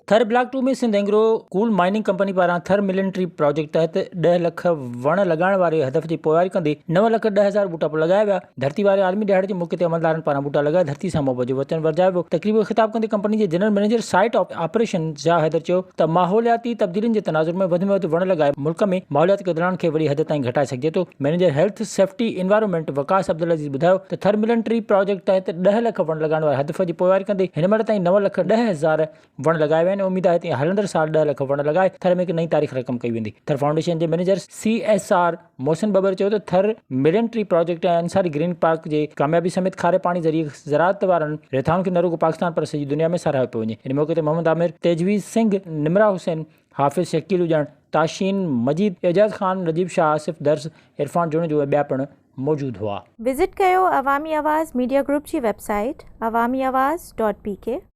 Thar block two ۾ Sindh Engro coal mining company پاران Thar million tree project تحت ڏهه لک وڻ لڳائڻ واري هدف جي پوئواري ڪندي نو لک 10,000 ٻوٽا لڳايا ويا. ڌرتي واري عالمي ڏهاڙي جي موقعي تي عملدارن پاران ٻوٽا لڳائي ڌرتي سان محبت جو وچن ورجايو ويو. تقريب کي خطاب ڪندي ڪمپني جي general manager site operation Zia Haider چيو ته ماحولياتي تبديلين جي تناظر ۾ وڌ ۾ وڌ وڻ لڳائي ملڪ ۾ ماحولياتي گدلاڻ کي وڏي حد تائين گهٽائي سگهجي ٿو. Manager health safety environment Waqas Abdul Aziz ٻڌايو ته ٿر ملين ٽري پراجيڪٽ تحت ڏهه لک وڻ لڳائڻ واري هدف جي پوئواري ڪندي هن مهل تائين نو لک 10,000 وڻ لڳايا ويا آهن اميد آهي ته هلندڙ سال ڏهه لک وڻ لڳائي ٿر ۾ هڪ نئين تاريخ رقم ڪئي ويندي. ٿر فائونڊيشن جي manager C S R Mohsin Babbar چيو ته Thar million tree project ۽ Ansari green park جي ڪاميابي سميت کاري پاڻي ذريعي زراعت وارن رٿائن کي نه رڳو پاڪستان پر سڄي دنيا ۾ ساراهيو پيو وڃي. ان موقعي تي محمد عامر، تيجويز سنگهه، نمرا حسين، حافظ شڪيل اڄڻ، تاشين مجيد، اعجاز خان، نجيب شاهه، آصف درس، عرفان جوڻيجو ۽ ٻيا پڻ موجود هئا. وزٽ ڪيو عوامي آواز ميڊيا گروپ جي web site Awami Awaz dot P K.